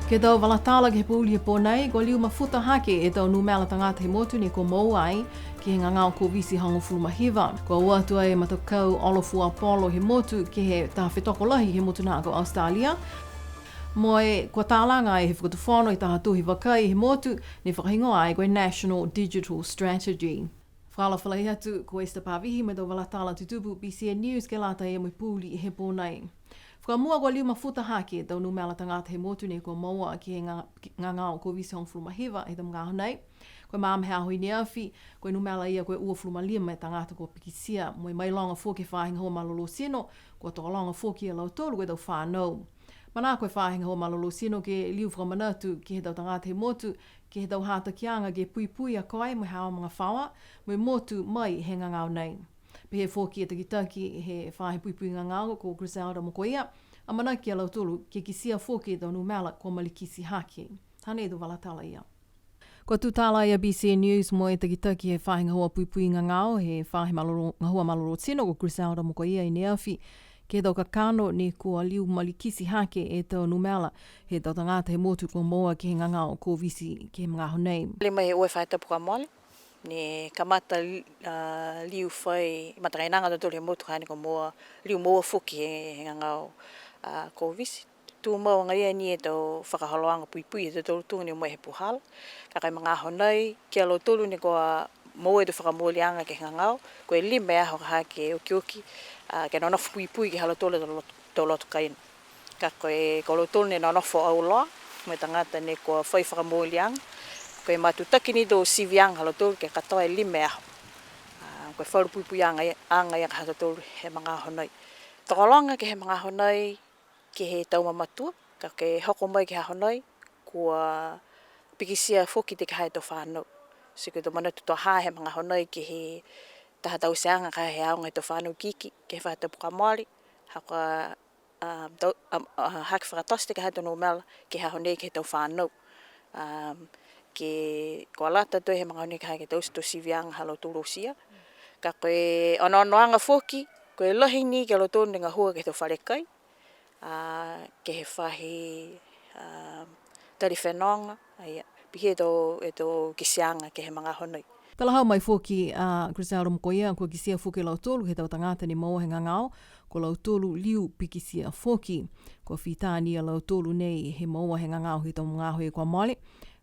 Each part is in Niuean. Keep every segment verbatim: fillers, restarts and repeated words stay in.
Ke he tau vala tala ke he pouli he pō nei, kua liu mafuta hake e tau numela tagata he motu ne kua moua ai ke he gagao Koviti hogofulu ma hiva. Kua o atu ai e matakau Olo Fua Polo he motu ke he taha fetoko lahi he motu na ko Australia. Mo e kua talaga ai he Fakatufono e taha tohi vakai he motu ne fakahigoa ai ko e National Digital Strategy. Fakaalofa lahi atu, ko Esther Pavihi mo e tau vala tala tutupu B C N News ke lata ia mo e pouli he pō nei. Fakamua, kua liu mafuta hake e tau numela tagata he motu ne kua moua ke he ga-, gagao Koviti hogofulu ma hiva he tau magaaho nei. Ko e magaaho he aho i ne afi, ko e numela ia ko e uafulu ma lima e tagata kua pikitia, mo e mailoga foki he faahi gahua malolō tino, kua tokologa foki a lautolu ko e tau fānau. Manako e faahi gahua malolō tino ke liu fakamanatu ke he tau tagata he motu, ke he tau hatakiaga ke puipui a koe mo e haau magafaoa, mo e motu mai he gagao nei. Pehē foki e takitaki he faahi puipui gagao ko Griselda Mokoia, amanaki a lautolu ke kitia foki e tau numela kua malikiti hake. Hanei e tau vala tala ia. Kua tutala ai a B C N News mo e takitaki he faahi gahua puipui gagao he faahi malolō, gahua malolō tino ko Griselda Mokoia i ne afi, ke he tau kakano ne kua liu malikiti hake e tau numela he tau tagata he motu kua moua ke he gagao Koviti ke he magaaho nei. Lima e ua e faahi tapu kua mole, ne kamata, a, liu fai matakainaga a tautolu he motu ka ne kua moua, liu moua foki he, he gagao, a, Koviti. Tumau agaia ni e tau fakaholoaga puipui he tautolu tuga ne o mai he puhala. Ka ko e magaaho nei, ki a lautolu ne kua moua e tau fakamooliaga ke he gagao, ko e lima e aho ka ha ke okioki, a, ke nonofo puipui ke he ha lautolu a tau loto, tau loto kaina. Ka ko e, ko lautolu ne nonofo auloa mo e tagata ne kua fai fakamooliaga, ko e matutaki ni e tau siviaga ha lautolu ke katoa e lima e aho. A, ko e falu puipuiaga ia, aga ia ka ha tautolu he magaaho nei. Tokologa ke he magaaho nei, ke he tau mamatua, ka ke hoko mai ke he aho nei, kua pikitia foki ti ka ha e tau fānau. Ti ko e tau manatu to ha he magaaho nei ke he taha tauteaga ka ha he aoga he tau fānau ikiiki, ke he faahi tapu kua mole, ha kua, um, tau, um, uh, hake fakatote ti ka ha e tau numela, ke he aho nei ke he tau fānau. Um, ke kua lata tuai he magaaho nei ka ha ke taute e tau siviaga ha lautolu oti ia. Ka ko e onoonoaga foki, ko e lahi ni ki a lautolu ne gahua ke he tau fale kai, a, ke he faahi, a, tali fenoga, a ia, pihia e tau, e tau kitiaga ke he magaaho nei. Talahau mai foki a Griselda Mokoia, kua kitia foki e lautolu he tau tagata ne moua he gagao, ko lautolu liu pikitia foki. Kua fita ni a lautolu nei he moua he gagao he tau magaaho kua mole.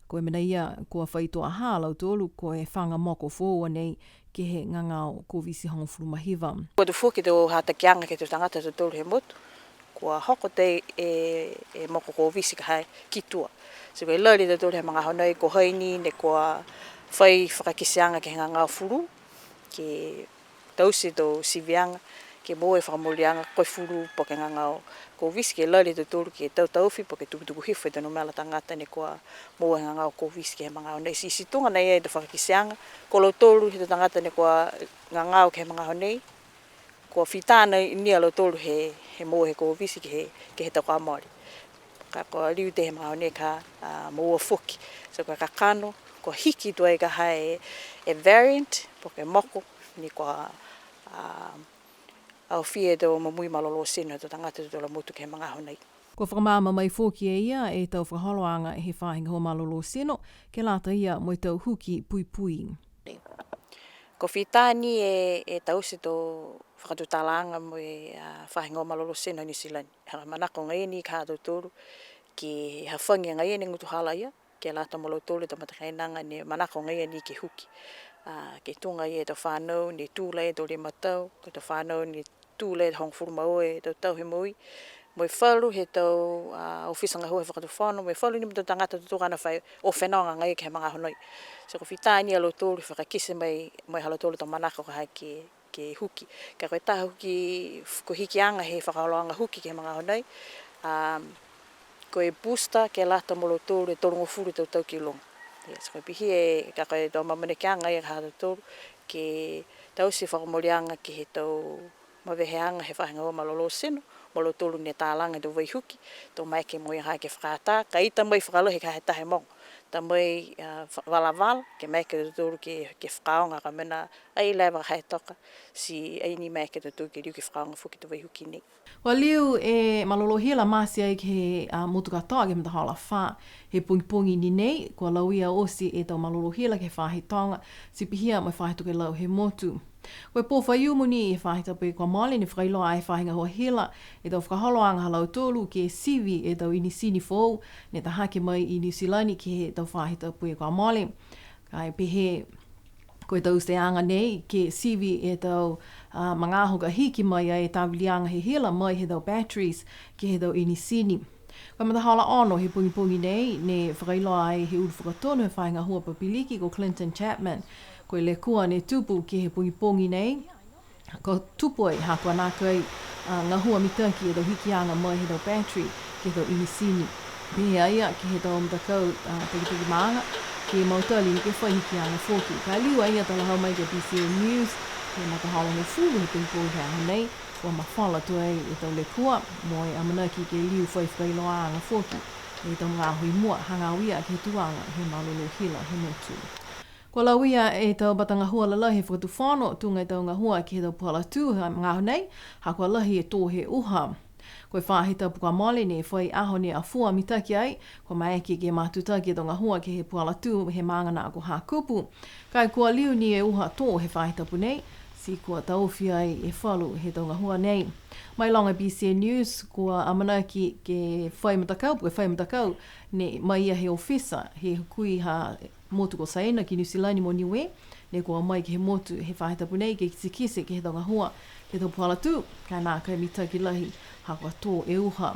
Ko e mena ia, kua fai tuaha a lautolu, ko e faga moko foou a nei ke he gagao Koviti hogofulu ma hiva. Kua tuku foki e tau hatakiaga ke he tau tagata ha tautolu he motu. Kua hoko ti e, e moko Koviti ka ha ki tua. Ti ko e lali a tautolu he magaaho nei, ko hai ni ne kua fai fakakiteaga ke he gagao fulu, ke taute e tau siviaga, ke moua e fakamooliaga ko e fulu po ke gagao Koviti, ke lali a tautolu ke tautaofi po ke tukutuku hifo e tau numela tagata ne kua moua e gagao Koviti ke he magaaho nei. Ti, ti tuga nai e tau fakakiteaga, ko lautolu he tau tagata ne kua gagao ke he magaaho nei, kua fita ni a lautolu he, he moua he Koviti ke he, ke he tau kua mole. Ka kua liu ti he magaaho nei ka, a, moua foki. So kua kakano, kua hiki tuai ka ha e, e variant, po ke moko, ne kua, a, aofia e tau momoui malolō tino he tau tagata he tau motu ke he magaaho nei. Kua fakamaama mai foki e ia e tau fakaholoaga he faahi gahua malolō tino, ke lata ia mo e tau huki puipui. Kua fita ni e, e taute e tau fakatutalaaga mo e, a, faahi gahua malolō tino Niu Silani. Ha manako agaia ni ka ha tautolu, ke hafagi agaia ni e gutuhala ia, ke lata mo lautolu e tau matakainaga ne manako agaia ni ke huki. A, ke tuga ia e tau fānau ne tū lahi e tau lima tau, ko e tau fānau ne tū lahi e hogofulu ma ua e tau tau he moui. Mo e falu he tau, a, ofisa gahua he fakatufono, mo e falu ni mo e tau tagata tutuku ana fai o fenoga agaia ke he magaaho nei. So kua fita ni a lautolu fakakite mai, mo e ha lautolu tau manako ka ha ke ke huki. Ka ko e taha huki, ko e hikiaga he fakaholoaga huki ke he magaaho nei, um, ko e booster ke lata mo lautolu e tolugofulu tau tau ki luga. Ia, so ko e pihia e, ka ko e tau amaamanakiaga ia ka ha tautolu, ke taute e fakamooliaga ke he tau maveheaga he faahi gahua malolō tino, mo lautolu ne talaga e tau vai huki, to maeke mo e ha ke fakaatā, ka e ita mai fakalahi ka ha e taha e mogo. ta mai, a, fa-, valavala, ke maeke a tautolu ke, ke fakaaoga ka mena, ai leva he toka, ti ai ni maeke a tautolu ke liu ke fakaaoga foki e tau vahī hukui nei. Kua liu e malolō hila mate ai ke he, a, motu katoa ke he matahola fā he pogipogi ni nei, kua lauia oti e tau malolō hila ke he faahi toga, ti pihia mo e faahi tokelau he motu. Ko e pō Faiumu ni he faahi tapu kua mole ne fakailoa ai he faahi gahua hila e tau fakaholoaga ha lautolu ke sivi e tau inisini foou ne ta hake mai i Niu Silani ke he tau faahi tapu kua mole. Ka e pehē, ko e tau teaga nei ke sivi e tau, a, magaaho ka hiki mai ai e taviliaga he hila mai he tau batteries ke he tau inisini. Ko e matahola ono he pogipogi nei, ne fakailoa ai he ulu fakatonu he faahi gahua papiliki ko Clinton Chapman. Ko e lekua ne tupu ke he pogipogi nei, kua tupu ai ha kua nākai, a, gahua mitaki e tau hikiaga mai he tau battery ke he tau inisini. Pehē a ia ke he tau matakau, a, takitaki maaga, ke mautali ni ke fai hikiaga foki. Ka liu a ia talahau mai ke he B C N News, he matahola hogofulu he pogipogi he aho nei, kua mafola tuai e tau lekua, mo e amanaki ke liu fai fakailoaaga foki e tau magaaho i mua, hagaao ia ke he tuaga he malolō hila he motu. Kua lauia e tau matagahua lalahi he fakatufono, tuga e tau gahua ke he tau puhala tū he magaaho nei, ha kua lahi e tō he uha. Ko e faahi tapu kua mole ne fai aho ne afua mitaki ai, kua maeke ke matutaki e tau gahua ke he puhala tū he maaga na ko Hakupu. Ka e kua liu ni e uha tō he faahi tapu nei, ti kua taofi ai e falu he tau gahua nei. Mailoga e B C N News, kua amanaki ke fai matakau, po ke fai matakau, ne mai ia he ofisa, he hukui ha motu ko Saina ki Niu Silani mo Niue, ne kua mai ke he motu he faahi tapu nei ke kitekite ke he tau gahua, ke he tau puhala tū, ka e nākai mitaki lahi ha kua tō e uha.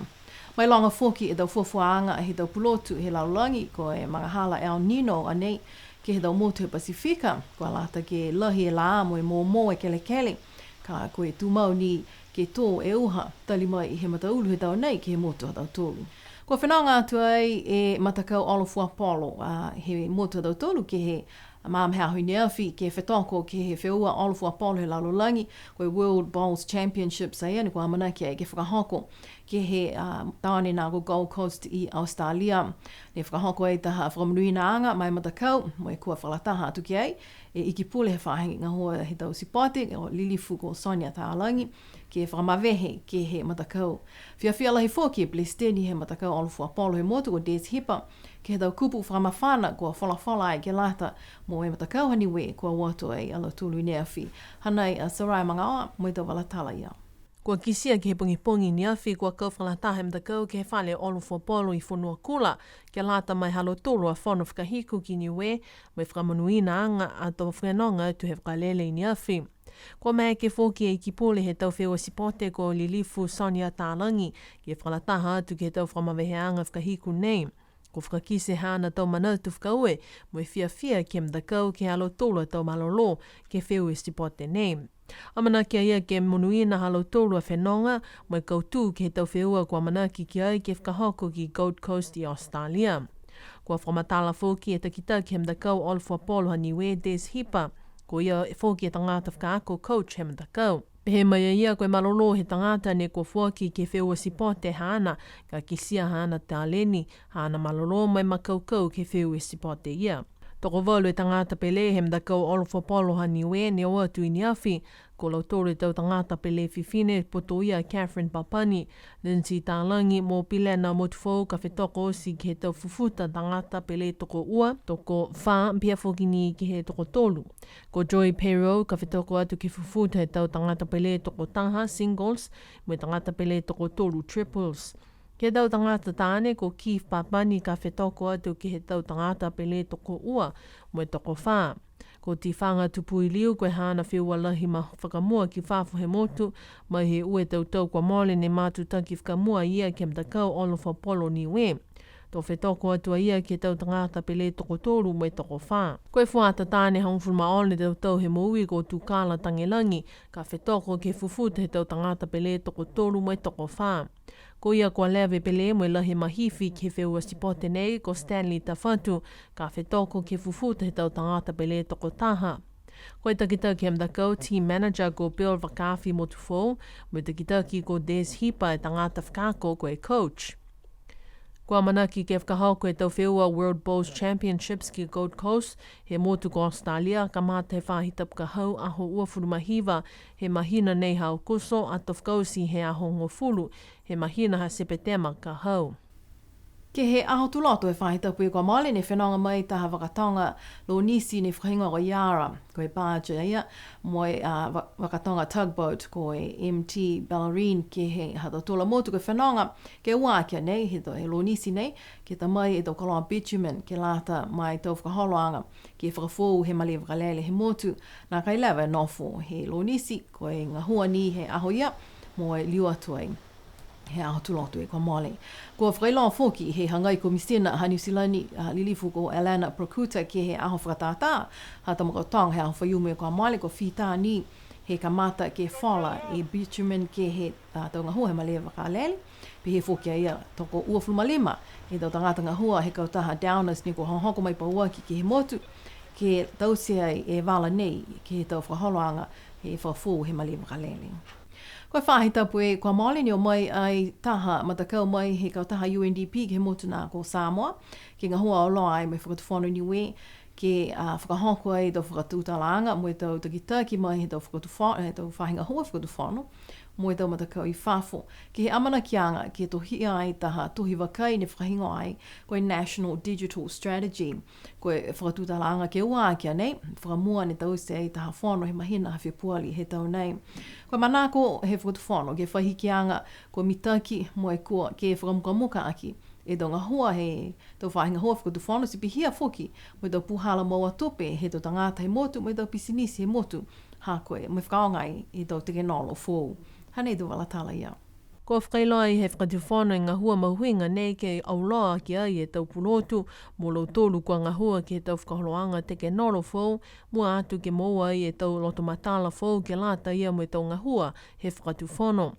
Mailoga foki e tau fuafuaaga he tau pulotu he lalolagi, ko e magahala El Nino a nei ke he tau motu he Pasifika, kua lata ke lahi e lā mo e mōmō e kelekele, ka ko e tumau ni ke tō e uha, tali mai he mataulu he tau nei ke he motu ha tautolu. Kua fenoga atu ai e matakau olo fuapolo, a, he motu ha tautolu ke he magaaho he aho i ne afi, ke fetoko ke he feua olo fuapolo he lalolagi, ko e World Bowls Championships a ia, ne kua amanaki ai ke fakahoko ke he, a, taone na ko Gold Coast i Australia. Ne fakahoko ai taha fakamonuinaaga ma e matakau, mo e kua fakalataha atu ki ai e Ikipule he faahi gahua he tau sipote, o Lilifu ko Sonia Talagi, ke fakamavehe ke he matakau. Fiafia lahi foki e Pelesiteni he matakau olo fuapolo he motu ko Des Hipa, ke he tau kupu fakamafana kua folafola ai ke lata mo e matakau ha Niue kua o atu ai a lautolu i ne afi. Hanei a Soraya Magaoa mo e tau vala tala ia. Kua kitia ke he pogipogi ne afi kua kau fakalataha e matakau ke he fale olo fuapolo i Fonuakula, ke lata mo e ha lautolu a fono fakahiku ki Niue, mo e fakamonuinaaga ato fenoga atu he vakalele i ne afi. Kua maeke foki e Ikipule he tau feua sipote ko Lilifu Sonia Talagi, ke fakalataha atu ke he tau fakamaveheaga fakahiku nei. Kua fakakite haana tau manatu fakaaue, mo e fiafia ke he matakau ke he ha lautolu a tau malolō ke he feua sipote nei. Amanaki a ia ke monuina ha lautolu a fenoga, mo e kautū ke he tau feua kua amanaki ki ai ke fakahoko ki Gold Coast i Australia. Kua fakamatala foki e takitaki he matakau olo fuapolo ha Niue Des Hipa, ko ia foki e tagata fakaako coach he matakau. Pehē mai a ia ko e malolō he tagata ne kua foaki ke he feua sipote haana, ka kitia haana taleni, haana malolō mo e makaukau ke he feua sipote ia. Tokovalu e tagata pele he matakau olo fuapolo ha Niue ne o atu i ne afi, ko lautolu e tau tagata pele fifine, putoia Catherine Papani, Lindsay Talagi mo Pilena Motufoou ka fetoko oti ke he tau fufuta tagata pele tokoua, tokofā, pihia foki ni ke he tokotolu. Ko Joy Pero ka fetoko atu ke fufuta he tau tagata pele tokotaha, singles, mo e tagata pele tokotolu, triples. Ke he tau tagata taane, ko Keith Papani ka fetoko atu ke he tau tagata pele tokoua mo e tokofā. Ko Tifaga Tupuiliu, ko e haana feua lahi ma fakamua ki fafo he motu, mai he ua e tau tau kua mole ne matutaki fakamua a ia ke he matakau olo fuapolo Niue. To fetoko atu a ia ke he tau tagata pele tokotolu mo e tokofā. Ko e fuata taane hogofulu ma ono e tau tau he moui ko Tukala Tagelagi, ka fetoko ke fufuta he tau tagata pele tokotolu mo e tokofā. Ko ia kua leva e pele mo e lahi e mahifi ke he feua sipote nei ko Stanley Tafatu, ka fetoko ke fufuta he tau tagata pele tokotaha. Ko e takitaki he matakau team manager ko Bill Vakaafi Motufoou, mo e takitaki ko Des Hipa e tagata fakaako ko e coach. Kua amanaki ke fakahoko e tau feua World Bowls Championships ki Gold Coast, he motu ko Australia, kamata he faahi tapu ka hau, aho uafulu ma hiva, he mahina nei ha Aokuso, ato fakaoti he aho hogofulu, he mahina ha Sepetema ka hau. Ke he aho Tuloto he faahi tapu kua mole ne fenoga mai taha vakatoga lonisi ne fakahigoa ko Yara, ko e barge ia, mo e, a, va-, vakatoga tugboat ko e M T Bellarine ke he ha tautolu a motu ko e fenoga, ke ua aki a nei, he to-, he lonisi nei, ke ta mai e tau koloa bitumen, ke lata mo e tau fakaholoaga, ke fakafoou he malē vakalele he motu, nākai leva e nofo he lonisi, ko e gahua ni he aho ia, mo e liu atu ai he aho Tuloto kua mole. Kua fakailoa foki he hagai Komisina ha Niu Silani, a, Lilifu ko Alana Prokkuta ke he aho fakatātā, ha tau makautoga he aho Faiumu kua mole, kua fita ni he kamata ke fola e bitumen ke he, a, tau gahua he malē vakalele. Pehē foki a ia, tokouafulu ma lima e tau tagata gahua he kautaha Downers ne kua hohoko mai pauaki ke he motu, ke taute ai e vala nei ke he tau fakaholoaga he fakafoou he malē vakalele. Ko e faahi tapu kua mole ne o mai ai taha matakau mai he kautaha U N D P ke he motu na ko Samoa, ke gahua auloa ai mo e Fakatufono Niue, ke, a, fakahoko ai e tau fakatutalaaga mo e tau takitaki mai he tau fakatufo-, he tau faahi gahua fakatufono, mo e tau matakau i fafo, ke he amanakiaga ke tohia ai taha tohi vakai ne fakahigoa ai ko e National Digital Strategy. Ko e fakatutalaaga ke ua aki a nei, fakamua ne taute ai taha fono he mahina ha Fepuali he tau nei. Ko e manako he Fakatufono ke fai hikiaga kua mitaki mo e kua ke fakamukamuka aki e tau gahua he tau faahi gahua fakatufono, ti pihia foki mo e tau puhala moua tupe he tau tagata he motu, mo e tau pisinisi he motu, ha ko e mo e fakaaoga ai e tau tekenolo foou. Hanei e tau vala tala ia. Kua fakailoa ai he Fakatufono e gahua mahuiga nei ke auloa aki ai e tau pulotu, mo lautolu kua gahua ke he tau fakaholoaga tekenolo foou, mua atu ke moua ai e tau lotomatala foou ke lata ia mo e tau gahua he Fakatufono.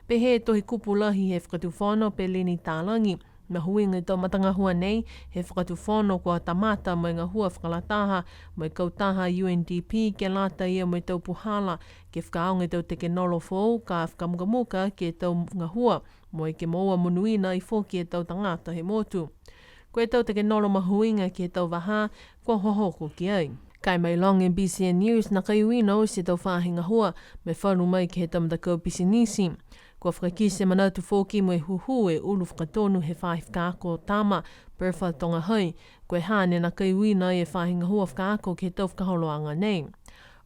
Pehē e Tohi Kupu Lahi he Fakatufono, Peleni Talagi, mahuiga e tau matagahua nei he Fakatufono kua kamata mo e gahua fakalataha mo e kautaha U N D P ke lata ia mo e tau puhala ke fakaaoga e tau tekenolo foou ka fakamukamuka ke he tau gahua, mo e ke moua monuina ai foki e tau tagata he motu. Ko e tau tekenolo mahuiga ke he tau vahā kua hohoko ki ai. Ka e mailoga e B C N News, nākai uiina oti e tau faahi gahua mo e falu mai ke he tau matakau pisinisi. Kua fakakite manatu foki mo e hūhū e ulu fakatonu he faahi fakaako tama, Bertha Togahai, ko e ha ne nākai uiina ai e faahi gahua fakaako ke he tau fakaholoaga nei.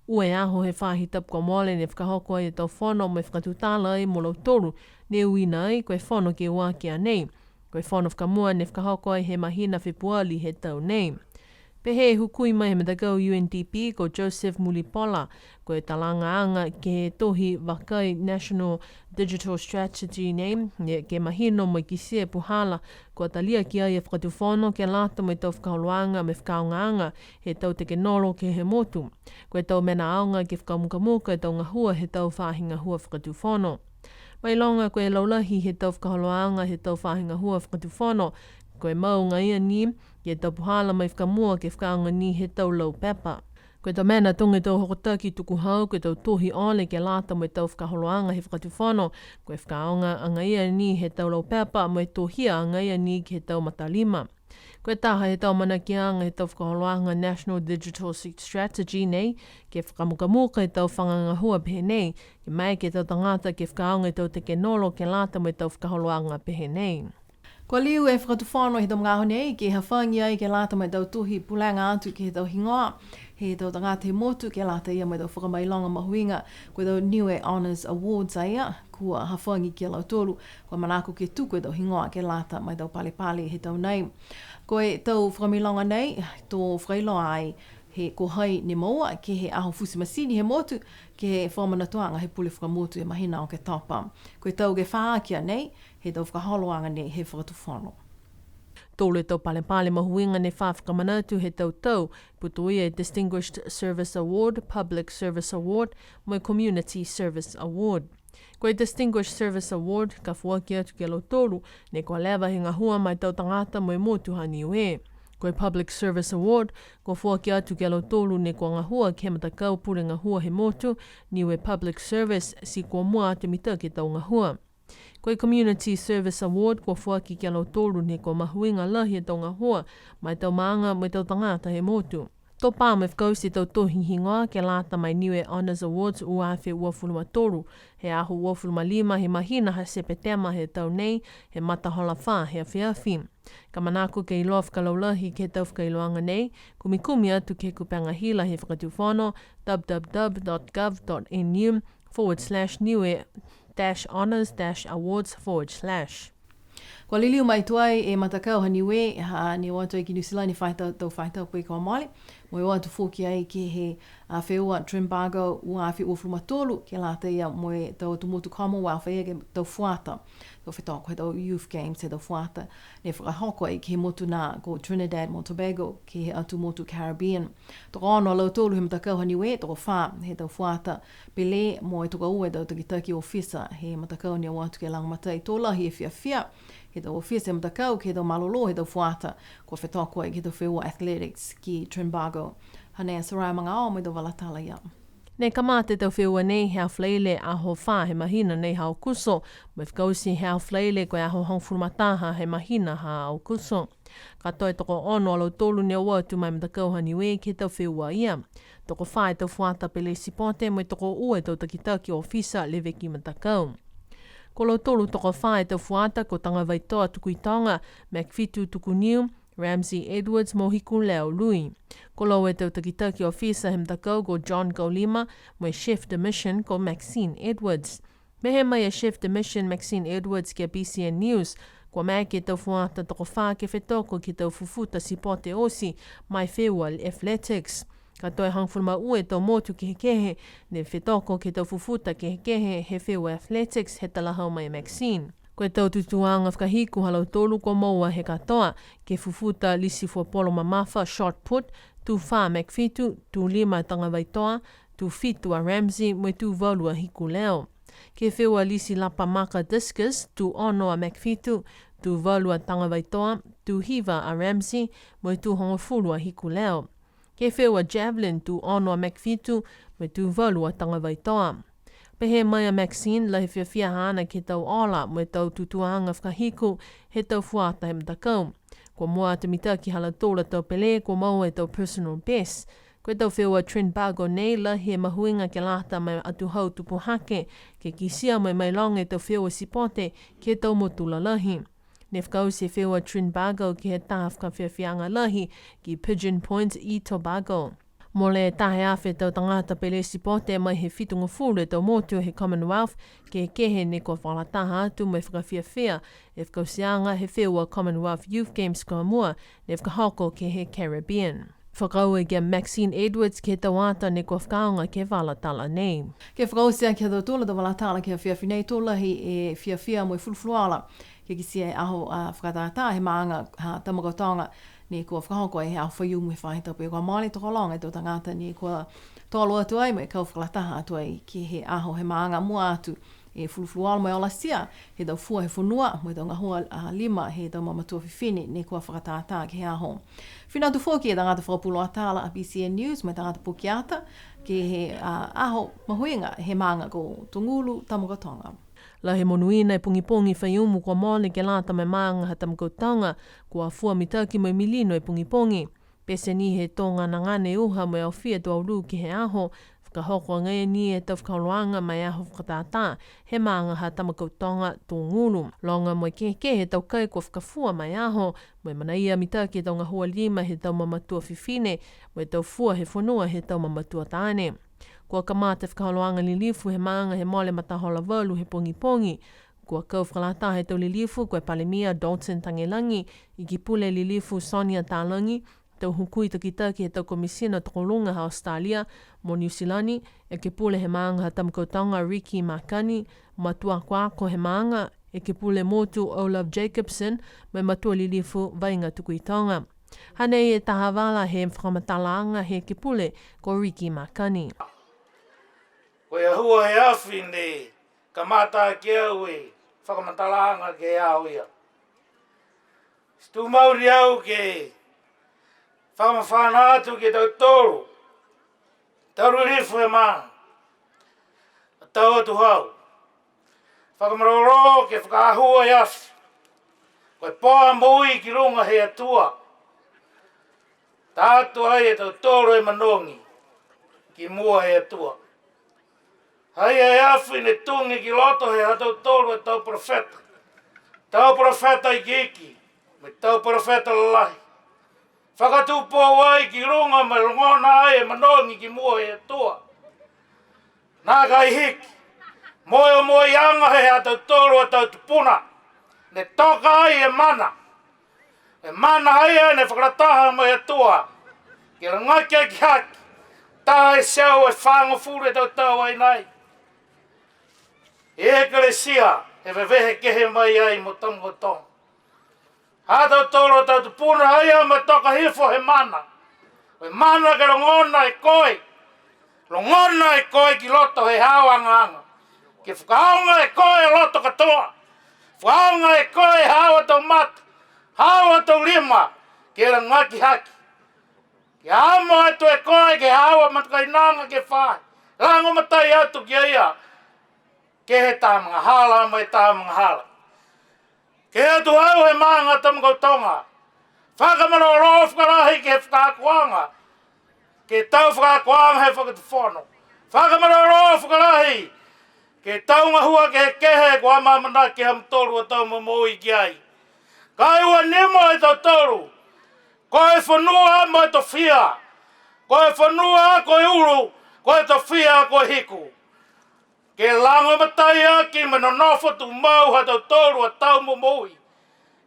Ua e aho he faahi tapu kua mole ne fakahoko ai e tau fono mo e fakatutala ai mo lautolu ne uiina ai, ko e fono ke ua aki a nei. Ko e fono fakamua ne fakahoko ai he mahina Fepuali he tau nei. Pehē e hukui mai he matakau U N D P ko Joseph Mulipola, ko e talagaaga ke he tohi vakai National Digital Strategy nei, ne ke mahino mo e kitia e puhala kua talia ki ai e Fakatufono ke lata mo e tau fakaholoaga mo e fakaaogaaga he tau tekenolo ke he motu. Ko e tau mena aoga ke fakamukamuka e tau gahua he tau faahi gahua fakatufono. Mailoga ko e laulahi he tau fakaholoaga he tau faahi gahua fakatufono, ko e mau agaia ni ke he tau puhala mo e fakamua ke fakaaoga ni he tau lau pepa. Ko e tau mena tuga e tau hokotaki tukuhau, ko e tau tohi ole ke lata mo e tau fakaholoaga he fakatufono, ko e fakaaoga agaia ni he tau lau pepa, mo e tohia agaia ni ke he tau matalima. Ko e taha he tau manakoaga he tau fakaholoaga National Digital Strategy nei, ke fakamukamuka e tau faga gahua pehē nei, ke maeke e tau tagata ke fakaaoga e tau tekenolo ke lata mo e tau fakaholoaga pehē nei. Kua liu e Fakatufono he tau magaaho nei ke hafagi ai ke lata mo e tau tohi pulega atu ke he tau higoa he tau tagata he motu, ke lata ia mo e tau fakamailoga mahuiga, ko e tau Niue Honours Awards a ia, kua hafagi ki a lautolu, kua manako ke tuku e tau higoa ke lata mo e tau palepale he tau nei. Ko e tau fakamailoga nei, to fakailoa ai he ko hai ne moua ke he aho futi matini he motu, ke he fakamanatuaga he pule fakamotu he mahina Oketopa. Ko e tau ke fā aki a nei, he tau fakaholoaga nei he Fakatufono. Tolu e tau palepale mahuiga ne fa fakamanatu he tau tau, putoia e Distinguished Service Award, Public Service Award, mo e Community Service Award. Ko e Distinguished Service Award, ka foaki atu ki a lautolu ne kua leva he gahua ma e tau tagata mo e motu ha Niue. Ko e Public Service Award, kua foaki atu ki a lautolu ne kua gahua ke he matakau pule gahua he motu, Niue Public Service, ti kua mua atu mitaki e tau gahua. Ko e Community Service Award kua foaki ki a lautolu ne kua mahuiga lahi e tau gahua ma e tau maaga mo e tau tagata he motu. To pā mo e fakaoti e tau tohi higoa ke lata mo e Niue Honours Awards ua afe uafulu ma tolu, he aho uafulu ma lima he mahina ha Sepetema he tau nei, he matahola fā he afiafi. Ka manako ke iloa fakalaulahi ke he tau fakailoaga nei, kumikumi atu ke he kupega hila he Fakatufono, w w w dot gov dot n u forward slash niue dash honours dash awards forward slash. Kua liliu mai tuai e matakau ha Niue, ha ne o atu ai ki Niu Silani he faahi tau, tau faahi tapu kua mole, mo e o atu foki ai ke he, a, feua Trinbago ua afe uafulu ma tolu, ke lata ia mo e tau atu motu Commonwealth, ia ke he tau fuata, tau fetoko he tau Youth Games he tau fuata, ne fakahoko ai ke he motu nā ko Trinidad mo Tobago, ke he atu motu Caribbean. Tokoono a lautolu he matakau ha Niue, tokofā he tau fuata pele mo e tokoua e tau takitaki ofisa he matakau ne o atu ke lagomatai to lahi e fiafia he tau ofisa he matakau ke he tau malolō he tau fuata, kua fetoko ai ke he tau feua athletics ki Trinbago. Hanei a Soraya Magaoa mo e tau vala tala ia. Ne kamata e tau feua nei he Aho Falaile aho fā he mahina nei ha Aokuso, mo e fakaoti he Aho Falaile ko e aho hogofulu ma taha he mahina ha Aokuso. Ka toe tokoono a lautolu ne o atu ma e matakau ha Niue ke he tau feua ia. Tokofā e tau fuata pele sipote mo e tokoua e tau takitaki ofisa leveki matakau. Ko lautolu tokofā e tau fuata ko Tagavaitoa Tukuitoga, Macfitu Tukuniu, Ramsey Edwards mo Hikuleo Lui. Ko laua e tau takitaki ofisa he matakau ko John Kaulima, mo e chef de mission ko Maxine Edwards. Pehē mai e chef de mission Maxine Edwards ki a B C N News, kua maeke e tau fuata tokofā ke fetoko ke he tau fufuta sipote oti ma e feua athletics. Ka toe hogofulu ma ua e tau motu kehekehe ne fetoko ke he tau fufuta kehekehe he feua athletics he talahau mai e Maxine. Ko e tau tutūaga fakahiku ha lautolu kua moua he katoa, ke he fufuta lisi fuapolo mamafa, shot put, tū fā Macfitu, tū lima Tagavaitoa, tū fitu a Ramsey, mo e tū valu a Hikuleo. Ke he feua lisi lapa maka discus, tū ono a Macfitu, tū valu a Tagavaitoa, tū hiva a Ramsey, mo e tū hogofulu a Hikuleo. Ke he feua javelin, tū ono a Macfitu, mo e tū valu a Tagavaitoa. Pehē mai a Maxine, lahi e fiafia haana ke he tau ola mo e tau tutūaga fakahiku he tau fuata he matakau. Kua mua atu mitaki ha lautolu a tau pele, kua moua e tau personal best. Ko e tau feua Trinbago nei, lahi e mahuiga ke lata mo e atuhau tupu hake, ke kitia mo e mailoga e tau feua sipote ke he tau motu lalahi. Ne fakaoti e feua Trinbago ke he taha fakafiafiaaga lahi ki Pigeon Point i Tobago. Mole taha e afe tau tagata pele sipote mai he fitugofulu e tau motu he Commonwealth kehekehe ne kua fakalataha atu mo e fakafiafia e fakaotiaga he feua Commonwealth Youth Games kua mua ne fakahoko ke he Caribbean. Fakaaue ki a Maxine Edwards ke he tau ata ne kua fakaaoga ke he vala tala nei. Ke fakaoti aki ha tautolu a tau vala tala ke he afiafi nei, to lahi e fiafia mo e fulufuluola ke kitia e aho a fakatātā he maaga ha Tamakautoga, ne kua fakahoko ai he aho Faiumu he faahi tapu kua mole, tokologa e tau tagata ne kua tolo atu ai mo e kau fakalataha atu ai ke he aho he maaga, mua atu e fulufuluola mo e olatia he tau fua he fonua mo e tau gahua a lima he tau mamatua fifine ne kua fakatātā ke he aho. Fina atu foki e tagata fakapuloa tala a B C N News mo e tagata pukeata ke he, a, aho mahuiga he maaga ko Tugulu, Tamakautoga. Lahi e monuina e pogipogi Faiumu kua mole ke lata mo e maaga ha Tamakautoga, kua fua mitaki mo e milino e pogipogi. Pete ni he toga nagane uha mo e aofia e tau aulu ke he aho, fakahoko agaia ni e tau fakaholoaga ma e aho fakatātā he maaga ha Tamakautoga, Tugulu. Loga mo e kehekehe he tau kai kua fakafua ma e aho, mo e manaia mitaki e tau gahua lima he tau mamatua fifine, mo e tau fua he fonua he tau mamatua taane. Kua kamata e fakaholoaga lilifu he maaga he mole matahola valu he pogipogi. Kua kau fakalataha e tau lilifu ko e Palemia Dalton Tagelagi, Ikipule Lilifu Sonia Talagi, tau hukui takitaki he tau Komisina Tokoluga ha Australia mo Niu Silani, Ekepule he maaga ha Tamakautoga Ricky Makani, matua akoako he maaga, Ekepule Motu O'Love Jacobsen, mo e matua lilifu Vaiga Tukuitoga. Hanei e taha vala he fakamatalaaga he Ekepule ko Ricky Makani. Ko e ahua he afi ne kamata aki au e fakamatalaaga ke he aho ia. Ti tumau ni au ke fakamafana atu ke he tautolu, tau lilifu he maaga, tau atuhau. Fakamalolō ke fakahū e afi. Ko e poa moui ki luga he Atua. Ta atu ai e tautolu e manogi ki mua he Atua. Haia e afi ne tugi ki loto he ha tautolu e tau perofeta. Tau perofeta ikiiki, mo e tau perofeta lalahi. Fakatupou ai ki luga mo e logona ai e manogi ki mua he Atua. Nākai hiki. Mo e omoiaga he ha tautolu a tau tupuna. Ne toka ai e mana. E mana haia ne fakalataha mo e Atua. Ke lagaki aki hake. Taha e teau e fagofulu e tau tau ai nai. E Ekalesia, e vevehe kehe mai ai mo Tamakautoga. Ha tautolu a tau tupuna haia mo e toka hifo he mana. Ko e mana ke logona e koe. Logona e koe ki loto he haau agaaga. Ke fakaaoga e koe e loto katoa. Fakaaoga e koe e haau a tau mata. Haau a tau lima. Ke lagaki hake. Ke amo atu e koe ke he haau a matakainaga ke fai. Lagomatai atu ki a ia. Ke he tau magahala mo e tau magahala. Ke he atuhau he maaga Tamakautoga. Fakamalolō fakalahi ke he fakaakoaga. Ke he tau fakaakoaga he fakatufono. Fakamalolō fakalahi. Ke he tau gahua kehekehe kua amaamanaki ha mutolu a tau momoui ki ai. Ka e ua nimo e tautolu. Ko e fonua mo e tofia. Ko e fonua ko e ulu. Ko e tofia ko e hiku. Ke lagomatai aki mo e nonofo tumau ha tautolu a tau momoui.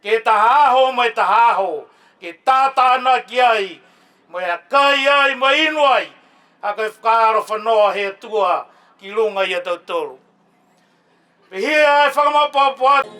Ke he taha aho mo e taha aho. Ke tātānaki ai. Mo e akai ai, mo e inu ai. Ha ko e fakaalofa noa he Atua ki luga ia tautolu. Pihia e fakamaopoopo atu.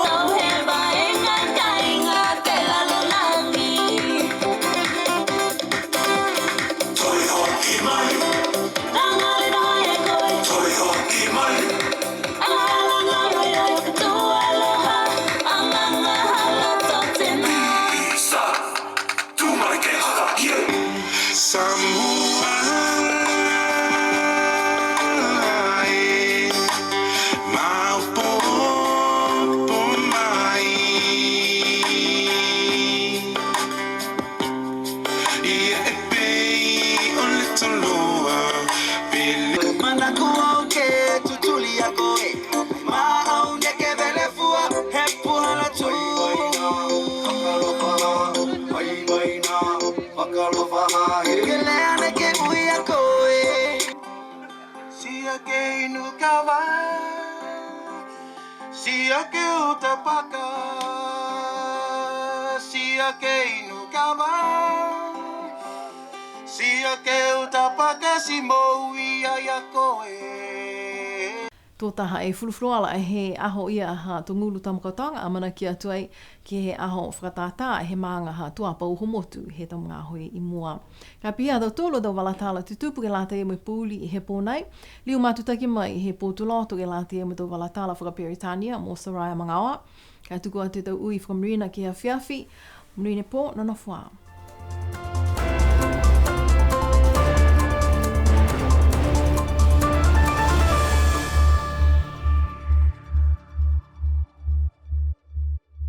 Tau he vaega kaiga ke lalolagi. Toe hoki mai. Laga e noa e koe. Toe hoki mai. Alaga e koe, tua loha, alaga hala totena. Sa. Tū mai ke haka hia. Samoa e, maopoopo mai. Ia e pei o le toloa pele. Manako au ke tutuli a koe. Ma au neke vele fua he puhala tui. Mai, mai, na, fakalofa ha he. Ke lea neke ui a koe. Sia ke inu kava. Sia ke uta paka. Sia ke inu kava. Sia Ia ke uta pakasi mo ia ia koe. Tō taha e fulufuluola he aho ia ha Togulu Tamakautoga, amanaki atu ai ke he aho fakatātā he maaga ha Tuapa Uhomotu he tau magaaho i mua. Ka pihia ha tautolu a tau vala tala tutupu ke lata ia mo e pouli he pō nei, liu matutaki mai he pō Tuloto ke lata ia mo e tau vala tala fakaperitania mo Soraya Magaoa. Ka tuku atu e tau ui fakamonuina ke he afiafi, monuina e pō, nonofo ā.